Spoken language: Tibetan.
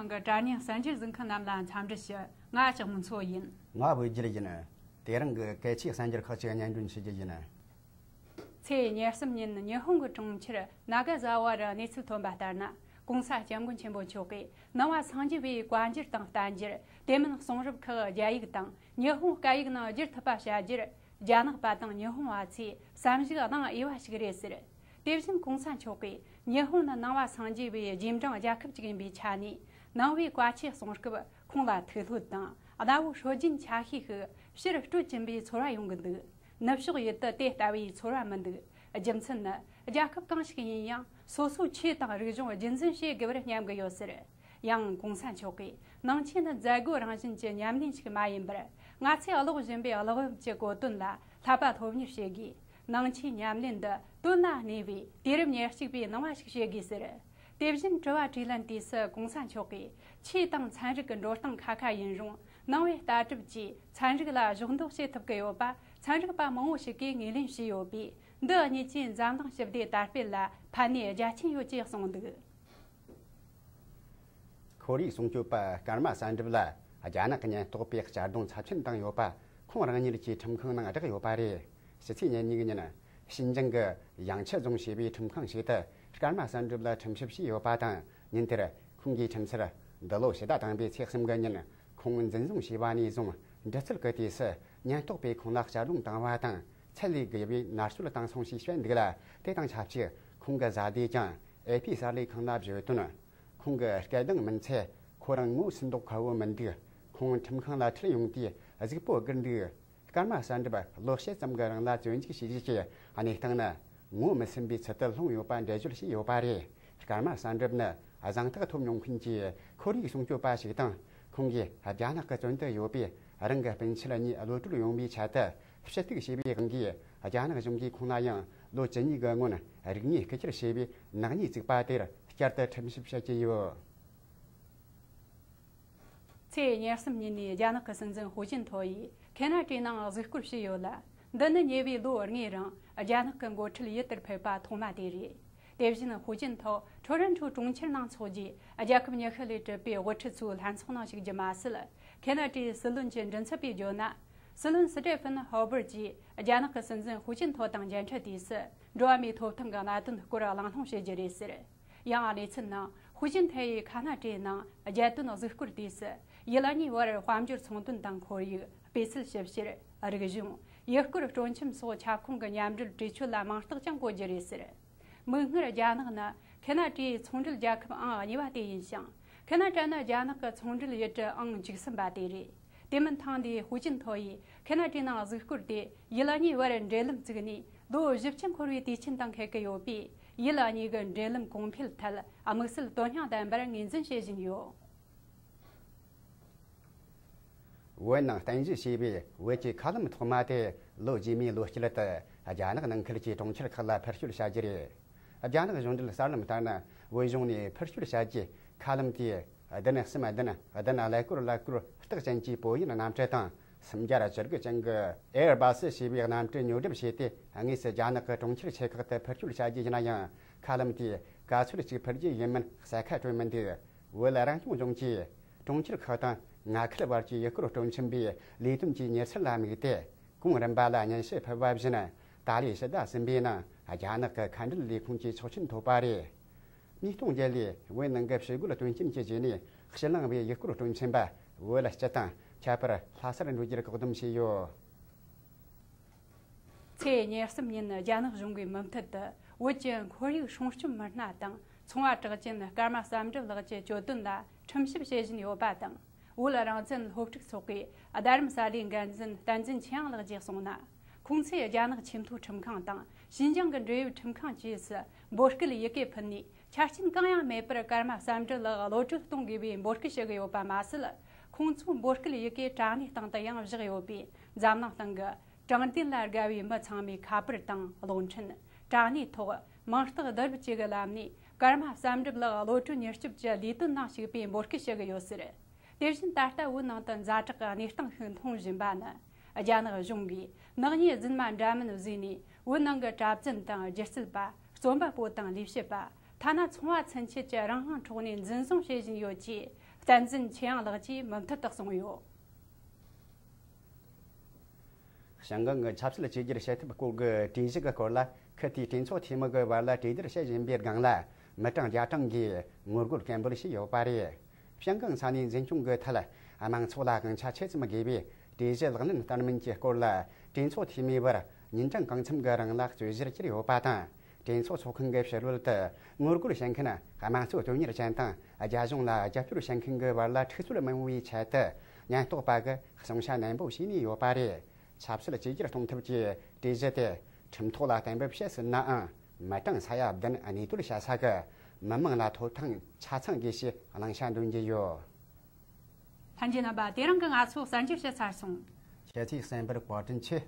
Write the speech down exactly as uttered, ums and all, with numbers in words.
གི་དྲ་བརྙན་གསར་འགྱུར་གཟིགས་མཁན་རྣམས་ལ་འཚམས་འདྲི་ཞུ། ང་ལྕགས་མོ་མཚོ་ཡིན། ང་བོད་རྒྱལ་ཡིན། དེ་རིང་གི་གལ་ཆེའི་གསར་འགྱུར་ཁག་ཅིག་སྙན་སྒྲོན་ཞུ་རྒྱུ་ཡིན། ཚེས་ཉེར་གསུམ་ཉིན་ཉི་ཧོང་གི་གྲོང་ཁྱེར་ནཱ་ག་ཟ་ཝ་རུ་གནས་ཚུལ་ཐོན་པ་ལྟར་ན། ྋགོང་ས་ྋསྐྱབས་མགོན་ཆེན་པོ་མཆོག་གིས་ནང་པ་སངས་རྒྱས་པའི་བཀའ་འགྱུར་དང་བསྟན་འགྱུར། དེ་མིན་གསུང་རབ་ཁག་རྒྱ་ཡིག་དང་ཉི་ཧོང་སྐད་ཡིག་ནང་བསྒྱུར་ཐུབ་པ་བྱ་རྒྱུར། རྒྱ་ནག་པ་དང་ཉི་ཧོང་བ་ཚོས་བསམ་གཞིག་གནང་འོས་པ་ཞིག་རེད་ཟེར། དེ་བཞིན་ྋགོང་ས་མཆོག་གིས་ཉི་ཧོང་ནི་ནང་པ་སངས་རྒྱས་པའི་རྗེས་འབྲང་རྒྱལ་ཁབ་ཅིག་ཡིན་པའི་ཆ་ནས། ནང་པའི་བཀའ་ཆོས་གསུང་སྐབས་ཁོང་ལ་ཐུགས་ལྷོད་དང་། གནའ་བོའི་སྲོལ་རྒྱུན་ཆ་ཤས་ཤིག་ཕྱིར་སྤྲོད་ཀྱིན་པའི་ཚོར་བ་ཡོང་གི་འདུག། ནུབ་ཕྱོགས་ཡུལ་དུ་དེ་ལྟ་བུའི་ཚོར་བ་མི་འདུག། རྒྱུ་མཚན་ནི། རྒྱལ་ཁབ་གང་ཞིག་ཡིན་ཡང་སོ་སོའི་ཆོས་དང་རིག་གཞུང་རྒྱུན་འཛིན་བྱེད་དགོས་པར་སྙམ་གྱི་ཡོད་ཟེར། ཡང་ྋགོང་ས་མཆོག་གིས། ནང་ཆོས་ནི་མཛད་སྒོ་རང་བཞིན་གྱི་ཉམས་ལེན་ཞིག་མ་ཡིན་པར། ང་ཚོས་ཀློག་བཞིན་པའི་གློག་བབ་ཀྱི་གོ་དོན་ལ་བསླབ་པ་སློབ་གཉེར་བྱེད་དགོས། ནང་ཆོས་ཉམས་ལེན་འདི་དོན་ལ་གནས་པའི་དུས་རབས་ཉེར་གཅིག་པའི་ནང་པ་ཞིག་བྱེད་དགོས་ཟེར། དེ་བཞིན་དྲི་བ་དྲིས་ལན་དུས་སུ་ྋགོང་ས་མཆོག་གིས། ཆོས་དང་ཚན་རིག་གི་འགྲོ་སྟངས་ཁ་ཁ་ཡིན་རུང་། ནང་པའི་ལྟ་གྲུབ་ཀྱིས་ཚན་རིག་ལ་གཞོགས་འདེགས་བྱེད་ཐུབ་ཀྱི་ཡོད་པ། ཚན་རིག་པ་མང་བོ་ཞིག་གིས་ངོས་ལེན་བྱས་ཡོད་པས། འདི་གཉིས་ཀྱིས་འཛམ་གླིང་ཞི་བདེ་དར་སྤེལ་ལ་ཕན་ནུས་རྒྱ་ཆེན་ཡོད་ཅེས་གསུངས་འདུག། ཁོར་ཡུག་སྲུང་སྐྱོབ་པ་ཀརྨ་གསལ་འགྲུབ་ལ་རྒྱ་ནག་གི་ཉེན་རྟོག་པས་གཅར་རྡུང་ཚབས་ཆེན་བཏང་ཡོད་པ་ཁོང་རང་ཉིད་ཀྱིས་ཁྲིམས་ཁང་ནང་བསྒྲགས་ཡོད་པ་རེད། ཕྱི་ཚེས་ཉེར་གཉིས་ཉིན། ཞིན་ཅང་གི་ཡང་ཆི་རྫོང་ཞེས་པའི་ཁྲིམས་ཁང་ཞིག་ཏུ་ཀརྨ་གསལ་འགྲུབ་ལ་ཁྲིམས་ཞིབ་བྱས་ཡོད་པ་དང་། ཉིན་དེར་ཁོང་གིས་ཁྲིམས་སར་འདི་ལོ་ཕྱི་ཟླ་དང་པོའི་ཚེས་གསུམ་གི་ཉིན་ཁོང་འཛིན་བཟུང་བྱས་པ་ནས་བཟུང་། འདྲི་རྩད་ཀྱི་དུས་སུ་ཉེན་རྟོག་པས་ཁོང་ལ་གཅར་རྡུང་བཏང་བ་དང་། ཚད་ལས་བརྒལ་བའི་མནར་གཅོད་བཏང་སོང་ཞེས་བཤད་འདུག་ལ། དེ་དང་ཆབས་ཅིག་ཁོང་གི་བཟའ་ཟླས་ཀྱང་ཨེ་ཕི་གསར་ལས་ཁང་ལ་བརྗོད་དོན། ཁོང་གི་སྐད་གདངས་མིན་ཚེ་ཁོ་རང་ངོ་ཟིན་མདོག་ཁ་པོ་མི་འདུག། ཁོང་ཁྲིམས་ཁང་ལ་ཁྲིད་ཡོང་དུས་གཟུགས་པོ་སྒུར་འདུག། ཀརྨ་གསལ་འགྲུབ་ལོ་ཕྱེད་ཙམ་གྱི་རིང་ལ་བཙོན་འཇུག་བྱས་རྗེས་ཀྱི་གནས་སྟངས་ནི་ངོ་མི་ཟིན་པའི་ཚུལ་དུ་ལྷུང་ཡོད་པ་འགྲེལ་བརྗོད་བྱས་ཡོད་པ་རེད། ཀརྨ་གསལ་འགྲུབ་ནི་གཟེངས་རྟགས་ཐོབ་མྱོང་མཁན་གྱི་ཁོར་ཡུག་སྲུང་སྐྱོབ་པ་ཞིག་དང་། ཁོང་གིས་རྒྱ་ནག་གི་བཙོན་དུ་ཡོད་པའི་རང་གི་སྤུན་མཆེད་གཉིས་གློད་གྲོལ་ཡོང་བའི་ཆེད་དུ་ཞུ་གཏུག་བྱས་པའི་དབང་གིས། རྒྱ་ནག་གཞུང་གིས་ཁོང་ལ་ཡང་ལོ་བཅུ་གཉིས་ཀྱི་སྔོན་རིག་ནུས་རྐུ་འཁྱེར་བྱས་པའི་ནག་ཉེས་བཙུགས་པ་དེར་བསྐྱར་དུ་ཁྲིམས་ཞིབ་བྱེད་ཀྱི་ཡོད། ཚེས་ཉེར་གསུམ་ཉིན་ནས་རྒྱ་ནག་གི་སྲིད་འཛིན་ཧུའུ་ཅིན་ཐོ་ཡིས་ཁེ་ན་ཌའི་ནང་གཟིགས་སྐོར་བྱས་ཡོད་ལ། འདི་ནི་ཉེ་བའི་ལོ་ལྔའི་རིང་རྒྱ་ནག་གི་འགོ་ཁྲིད་ཡུལ་དེར་ཕེབས་པ་ཐོག་མ་དེ་རེད། དེ་བཞིན་ཧུའུ་ཅིན་ཐོ་ཁྲོ་རན་ཁྲོ་གྲོང་ཁྱེར་ནང་འཚོགས་རྒྱུའི་རྒྱལ་ཁབ་ཉི་ཤུ་ལས་གྲུབ་པའི་དབུ་ཁྲིད་ཚོའི་ལྷན་ཚོགས་ནང་ཞུགས་རྒྱུ་མ་ཟད། ཁེ་ན་ཌའི་སྲིད་བློན་གྱི་མགྲིན་ཚབ་པས་བརྗོད་ན། སྲིད་བློན་སི་ཏྲེ་ཕིན་ཧོ་བར་གྱིས་རྒྱ་ནག་གི་སྲིད་འཛིན་ཧུའུ་ཅིན་ཐོ་དང་མཇལ་འཕྲད་དུས་སུ། འགྲོ་བ་མིའི་ཐོབ་ཐང་གི་གནད་དོན་སྐོར་གླེང་སློང་བྱེད་རྒྱུ་རེད་ཟེར། ཡང་གནས་ཚུལ་ནང་ཧུའུ་ཅིན་ཐའེ་ཡིས་ཁ་ན་ཏྲེའི་ནང་རྒྱལ་དོན་གཟིགས་སྐོར་དུས་སུ། ཡུལ་གཉིས་བར་དཔལ་འབྱོར་ཚོང་དོན་དང་ཁོར་ཡུག་སྤུས་ཚད་ཞིབ་བཤེར། རིག་གཞུང་། ཡུལ་སྐོར་སྤྲོ་འཆམ་སོགས་ཁྱབ་ཁོངས་ཀྱི་མཉམ་འབྲེལ་གྲོས་ཆོད་ལ་མིང་རྟགས་ཀྱང་བཀོད་རྒྱུ་རེད་ཟེར། མིག་སྔར་རྒྱ་ནག་ནི་ཁེ་ན་ཏྲའི་ཚོང་འབྲེལ་རྒྱལ་ཁབ་ཨང་གཉིས་པ་དེ་ཡིན་ཞིང་། ཁེ་ན་ཏྲ་ནི་རྒྱ་ནག་གི་ཚོང་འབྲེལ་ཡུལ་གྲུ་ཨང་བཅུ་གསུམ་པ་དེ་རེད། དེ་མིན་ཐེངས་འདིའི་ཧུའུ་ཅིན་ཐོ་ཡིས་ཁེ་ན་ཏྲའི་ནང་གཟིགས་སྐོར་དེ་ཡུལ་གཉིས་བར་འབྲེལ་ལམ་བཙུགས་ནས་ལོ་བཞི་བཅུ་འཁོར་བའི་དུས་ཆེན་དང་འཁེལ་གྱི་ཡོད་པས། ཡུལ་གཉིས་ཀྱི་འབྲེལ་ལམ་གོང་འཕེལ་ཐད་དམིགས་བསལ་དོན་སྙིང་ལྡན་པར་ངོས་འཛིན་བྱེད་བཞིན་ཡོད། བོད་ནང་རྟེན་གཞི་བྱས་པའི་བོད་ཀྱི་མཁའ་ལམ་ཐོག་མ་དེ་ལོ་རྗེས་མའི་ལོ་དཀྱིལ་དུ་རྒྱ་ནག་ནང་ཁུལ་གྱི་གྲོང་ཁྱེར་ཁག་ལ་འཕུར་སྐྱོད་བྱ་རྒྱུ་རེད། རྒྱ་ནག་གཞུང་འབྲེལ་གསར་ལམ་ལྟར་ན། བོད་གཞུང་ནས་འཕུར་སྐྱོད་བྱ་རྒྱུའི་མཁའ་ལམ་དེས་བདུན་གསུམ་བདུན་བདུན་ཀླད་ཀོར་ཀླད་ཀོར་རྟགས་ཅན་གྱི་པོ་ཡིན་གནམ་གྲུ་དང་། སུམ་བརྒྱ་བཅུ་དགུ་ཅན་གྱི་ཨེར་བཱ་སི་ཞེས་པའི་གནམ་གྲུ་ཉོ་སྒྲུབ་བྱས་ཏེ། དངོས་སུ་རྒྱ་ནག་གི་གྲོང་ཁྱེར་ཆེ་ཁག་ཏུ་འཕུར་སྐྱོད་བྱ་རྒྱུ་ཡིན་ན་ཡང་། མཁའ་ལམ་དེས་ག་ཚོད་ཅིག་འཕུར་རྒྱུ་ཡིན་མིན་གསལ་ཁ་བཀྲོལ་མི་འདུག། བོད་རང་སྐྱོང་ལྗོངས་ཀྱིས་གྲོང་ཁྱེར་ཁག་དང་མངའ་ཁུལ་བར་གྱི་ཡུལ་སྐོར་སྤྲོ་འཆམ་པའི་ལས་དོན་གྱི་མྱུར་ཚད་ལ་དམིགས་ཏེ། གོང་རིམ་པ་ལ་སྙན་ཞུ་ཕུལ་བ་བཞིན། ཏཱ་ལའི་ཕྱི་ཟླ་གསུམ་པའི་ནང་རྒྱ་ནག་གི་མཁའ་འགྲུལ་ལས་ཁུངས་ཀྱི་ཆོག་མཆན་ཐོབ་པ་རེད། ཉིས་སྟོང་བརྒྱད་ལོའི་བོད་ནང་གི་ཕྱི་རྒོལ་དོན་རྐྱེན་གྱི་རྗེས་ནས་ཕྱི་ནང་བའི་ཡུལ་སྐོར་སྤྲོ་འཆམ་པ་བོད་སྤྱི་དང་ཁྱད་པར་ལྷ་སར་འགྲོ་རྒྱུར་བཀག་སྡོམ་བྱས་ཡོད། ཚེས་ཉེར་གསུམ་ཉིན་རྒྱ་ནག་གཞུང་གིས་མུ་མཐུད་དུ་བོད་ཀྱི་ཁོར་ཡུག་སྲུང་སྐྱོབ་མི་སྣ་དང་ཚོང་བ་གྲགས་ཅན་ཀརྨ་བསམ་གྲུབ་ལགས་ཀྱི་གྱོད་དོན་ལ་ཁྲིམས་ཞིབ་བྱེད་བཞིན་ཡོད་པ་དང་། བོད་རང་བཙན་སློབ་ཕྲུག་ཚོགས་པའི་རྡ་རམ་ས་ལའི་འགན་འཛིན་བསྟན་འཛིན་ཆོས་དབྱིངས་ལགས་ཀྱིས་གསུངས་ན། ཁོང་ཚོས་རྒྱ་ནག་ཆེས་མཐོའི་ཁྲིམས་ཁང་དང་ཞིན་ཅང་གི་འབྲེལ་ཡོད་ཁྲིམས་ཁང་བཅས་སུ་འབོད་སྐུལ་ཡི་གེ་ཕུལ་ནས། ཆ་རྐྱེན་གང་ཡང་མེད་པར་ཀརྨ་བསམ་གྲུབ་ལགས་གློད་གྲོལ་གཏོང་དགོས་པའི་འབོད་སྐུལ་ཞུ་གི་ཡོད་པ་མ་ཟད། ཁོང་ཚོའི་འབོད་སྐུལ་ཡི་གེ་དྲ་གནས་སྟེང་དུ་ཡང་བཞག་ཡོད་པས། འཛམ་གླིང་སྟེང་གི་དྲང་བདེན་ལ་དགའ་བའི་མི་ཚང་མས་ཁ་པར་དང་གློག་འཕྲིན། དྲ་གནས་ཐོག་མིང་རྟགས་བསྡུ་རུབ་བཅས་ཀྱི་ལམ་ནས་ཀརྨ་བསམ་གྲུབ་ལགས་གློད་གྲོལ་མྱུར་སྐྱོབ་ཀྱི་ལས་དོན་ནང་ཞུགས་པའི་འབོད་སྐུལ་ཞུ་གི་ཡོད་ཟེར། དེ་བཞིན་ད་ལྟ་བོད་ནང་དུ་ཛ་དྲག་གི་གནས་སྟངས་ཤིག་མཐོང་བཞིན་པ་ནི། རྒྱ་ནག་གཞུང་གིས་ནག་ཉེས་རྫུན་མ་འདྲ་མིན་བཟོས་ནས་བོད་ནང་གི་གྲྭ་བཙུན་དང་སྒྱུ་རྩལ་པ། རྩོམ་པ་པོ་དང་ལས་བྱེད་པ། ཐ་ན་ཚོང་བ་ཚུན་ཆད་ཀྱི་རང་དབང་འཕྲོག་ནས་འཛིན་བཟུང་བྱེད་བཞིན་ཡོད་ཅེས་ བསྟན་འཛིན་ཆོས་དབྱིངས་ལགས་ཀྱིས་མུ་མཐུད་དུ་གསུངས་ཡོད། ཞང་ཀང་གི་ཆབ་སྲིད་བཅོས་བསྒྱུར་བྱེད་ཐབས་སྐོར་གྱི་གྲོས་གཞི་གི་སྐོར་ལ། ཁུལ་དེའི་གྲོས་ཚོགས་འཐུས་མི་གི་བར་ལ་གྲོས་བསྡུར་བྱེད་བཞིན་པའི་སྒང་ལ། མི་གྲངས་བརྒྱ་གྲངས་ཀྱིས་ངོ་རྒོལ་སྐད་འབོད་བྱས་ཡོད་པ་རེད། ཞང་ཀང་ས་གནས་འཛིན་སྐྱོང་གི་ཐད། དམངས་ཚོགས་ལ་དབང་ཆ་ཆེ་ཙམ་དགོས་པའི་གྲོས་གཞི་ལག་ལེན་བསྟར་མིན་གྱི་སྐོར་ལ། གྲོས་ཚོགས་འཐུས་མིའི་བར་ཉིན་གྲངས་གང་འཚམ་གྱི་རིང་ལ་རྩོད་གཞིར་གྱུར་ཡོད་པ་དང་། གྲོས་ཚོགས་ཚོགས་མཁན་གྱི་ཕྱི་རོལ་དུ་ངོ་རྒོལ་བྱེད་མཁན་དམངས་གཙོ་དོན་གཉེར་ཅན་དང་རྒྱ་གཞུང་ལ་རྒྱབ་སྐྱོར་བྱེད་མཁན་གྱི་བར་ལ་འཁྲུག་རྩོད་མི་ཡོང་བའི་ཆེད་དུ། ཉེན་རྟོག་པ་གིས་གསང་བཤད་ནན་པོ་བྱས་ནས་ཡོད་པ་རེད། ཆབ་སྲིད་བཅོས་བསྒྱུར་གཏོང་ཐབས་ཀྱི་གྲོས་གཞི་དེ་ཁྲིམས་ཐོག་ལ་གཏན་འབེབས་བྱས་ཟིན་ནའང་། མི་གྲངས་ས་ཡ་བདུན་གནས་སྡོད་བྱེད་ས་གི་མི་མང་ལ་ཐོབ་ཐང་ཆ་ཚང་དགོས་ཞེས་གླེང་བྱ་འདོན་གྱི་ཡོད། ལྷན་རྒྱས་རྣམ་པ། དེ་རིང་གི་ང་ཚོ་གསར་འགྱུར་ཞིག་ཚར་སོང་། ཁྱེད་ཚོས་གསན་པར་བཀའ་དྲིན་ཆེ།